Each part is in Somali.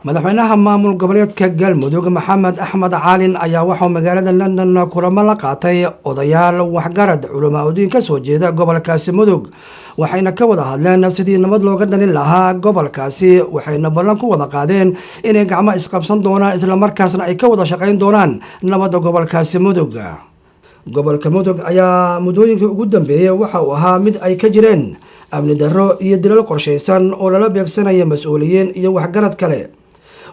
Madaxweynaha maamul goboleedka Galmudug, Maxamed Axmed Caalin, ayaa waxauu magaalada London kulamo la qaatay odayaal, waxgarad, culamaa-udiin ka soo jeeda gobolkaasi Mudug, waxayna ka wada hadleen sidii nabad looga dhalin lahaa gobolkaasi, waxayna ballan ku wada qaadeen inay gacmo isqabsan doonaan, islamarkaasna ay ka wada shaqayn doonaan nabadda gobolkaasi Mudug. Gobolka Mudug ayaa muddooyinkii ugu dambeeyey waxa uu ahaa mid ay ka jireen amni darro iyo dilal qorshaysan oo lala beegsanaya mas-uuliyiin iyo waxgarad kale,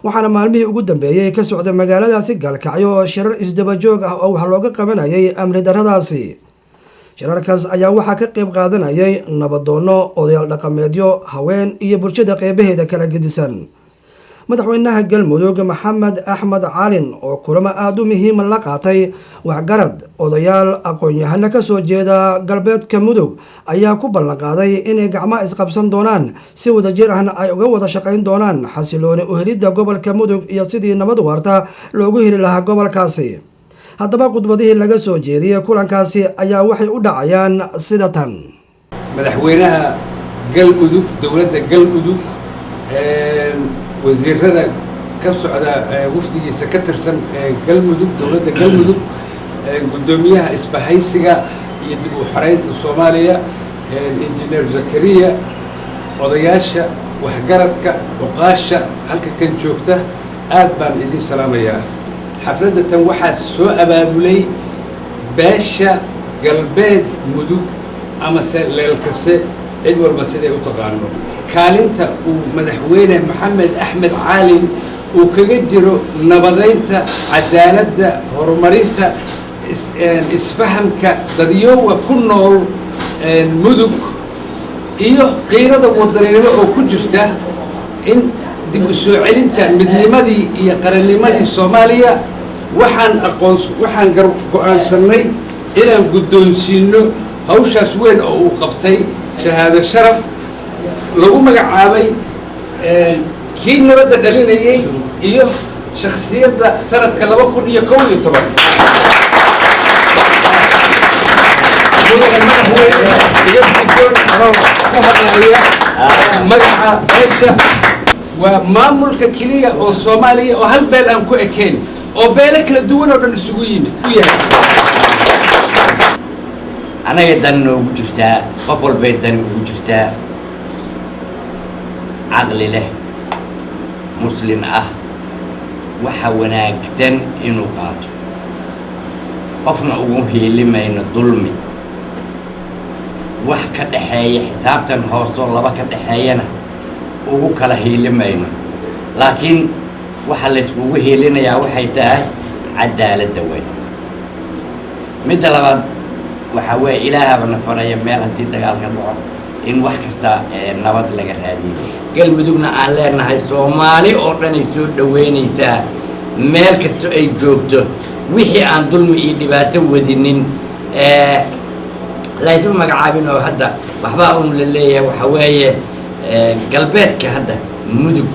waxaana maalmihii ugu dambeeyey ka socda magaaladaasi Gaalkacyo oo shirar isdabajoog ah oo wax looga qabanayay amni darradaasi. Shirarkaas ayaa waxaa ka qayb qaadanayay nabadoonno, odayaal dhaqameedyo, haween iyo bulshada qeybaheeda kala gedisan. Madaxweynaha Galmudug, Maxamed Axmed Calin, oo kulamo aada u muhiima la qaatay waxgarad, odayaal, aqoon-yahano ka soo jeeda galbeedka Mudug, ayaa ku ballanqaaday inay gacmaha isqabsan doonaan, si wadajir ahna ay uga wada shaqayn doonaan xasilooni uhelidda gobolka Mudug iyo sidii nabad waarta loogu heli lahaa gobolkaasi. Haddaba, khudbadihii laga soo jeediyey kulankaasi ayaa waxay u dhacayaan sida tan. Madaxweynaha Galmudug, dowladda Galmudug, wasiirada ka socda, wafdigiisa ka tirsan Galmudug, dowladda Galmudug, guddoomiyaha isbahaysiga iyo dib u xoreynta Soomaaliya, Injineer Zakariya, odayaasha, waxgaradka, cuqaasha halka kan joogta, aad baan idiin salaamayaa. Xafladda tan waxaa soo abaabulay beesha Galbeed Mudug amase Leelkase, cid walba siday u taqaano. Kaalinta uu Madaxweyne Maxamed Axmed Caalin uu kaga jiro nabadaynta, cadaaladda, horumarinta, isfahamka dadyoowa ku nool Mudug iyo qiirada wadaninimo oo ku jirta in dib u soo celinta midnimadii iyo qarannimadii Soomaaliya, waxaan aqoons waxaan go-aansannay inaan guddoonsiinno hawshaas weyn oo uu qabtay shahaado sharaf lagu magacaabay kii nabadda dhalinayey iyo shakhsiyadda sanadka 2011. Mudane madaxweyne, iga guddoon anoo ku hadlaya magaca beesha. Waa maamulka keliya oo Soomaaliya oo hal beel aan ku ekayn oo beelo kala duwan oo dhan isugu yimid u yahay. Annaga dan noogu jirtaa, qof walbay dani ugu jirtaa, caqli leh, Muslim ah, waxa wanaagsan inuu qaato. Qofna ugu hiilimayno dulmi. Wax ka dhaxeeya xisaabtan hoosoo laba ka dhaxeeyana ugu kala hiilimayno, laakiin waxa layskugu hiilinayaa waxay tahay cadaaladda. Wey midda labaad, waxaa weeye Ilaahaba na faraya meel haddii dagaal ka dhaco in wax kasta nabad laga raadiyo. Galmudugna aan leenahay Soomaali oo dhanay soo dhoweynaysaa meel kasto ay joogto, wixii aan dulmi iyo dhibaato wadinin laysma magacaabin oo hadda waxbaa un la leeyahay. Waxaa weeye galbeedka hadda Mudug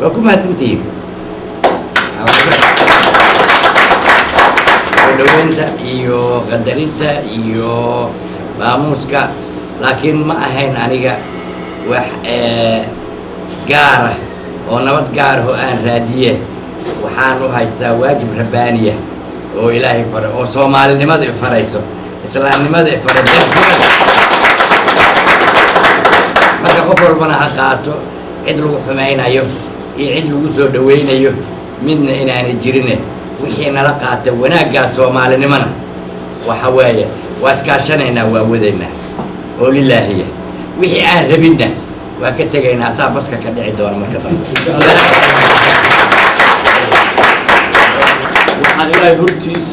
waa ku mahadsantihiin soo dhoweynta iyo qadarinta iyo maamuuska, laakiin ma ahayn aniga wax gaara oo nabad gaarah oo aan raadiye. Waxaan u haystaa waajib rabbaaniya oo Ilaahay faray, oo Soomaalinimada i farayso, Islaamnimada i faray. Marka qof walbana ha qaato, cid lagu xumaynayo iyo cid lagu soo dhowaynayo midna inaanay jirine. Wixii nala qaata wanaaggaa Soomaalinimona, waxa weeye waa iskaashanaynaa, waa wadaynaa oo lilaahiya. Wixii aan rabinna waa ka tegaynaa, asaa baska ka dhici doona marka dambe. Waxaan Ilaahay hortiis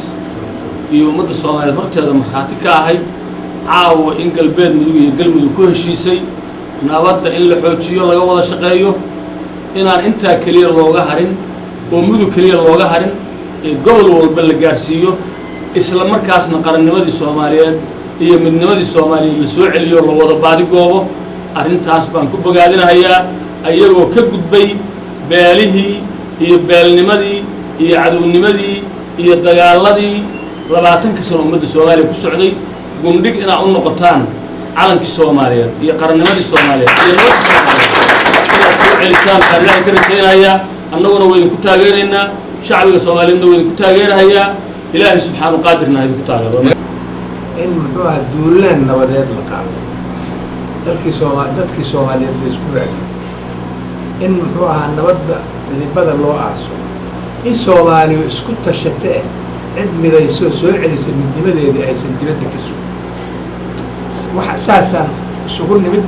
iyo ummadda Soomaaliyeed horteeda markhaati ka ahay caawa in Galbeed Mudug iyo Galmudug ku heshiisay nabadda in la xoojiyo, laga wada shaqeeyo, inaan intaa keliya looga harin oo Mudug keliya looga harin ee gobol walba la gaadhsiiyo, isla markaasna qarannimadii Soomaaliyeed iyo midnimadii Soomaaliyeed la soo celiyo, la wada baadigoobo. Arrintaas baan ku bogaadinahayaa, ayagoo ka gudbay beelihii iyo beelnimadii iyo cadownimadii iyo dagaaladii 20-ka sano ummadda Soomaaliya ku socday. Gundhig inaad u noqotaan calankii Soomaaliyeed iyo qarannimadii Soomaaliyeed iyo nabadii Soomaaliyeed inaad soo celisaan baan Ilaahay ka rajaynayaa. Annaguna waa idinku taageeraynaa, shacbiga Soomaaliyeedna waa idinku taageerahayaa. Ilaahay subxaanu qaadirna ha idinku taageero. In muxuu ahaa, duulaan nabadeed la qaado, dalkii dadkii Soomaaliyeed la isku raadiyo, in muxuu ahaa, nabadda midibada loo aaso, in Soomaaliyu isku tashate eh, cid midayso soo celisa midnimadeedii aysan dibadda ka sugin. Waxa saasaan isugu nimid.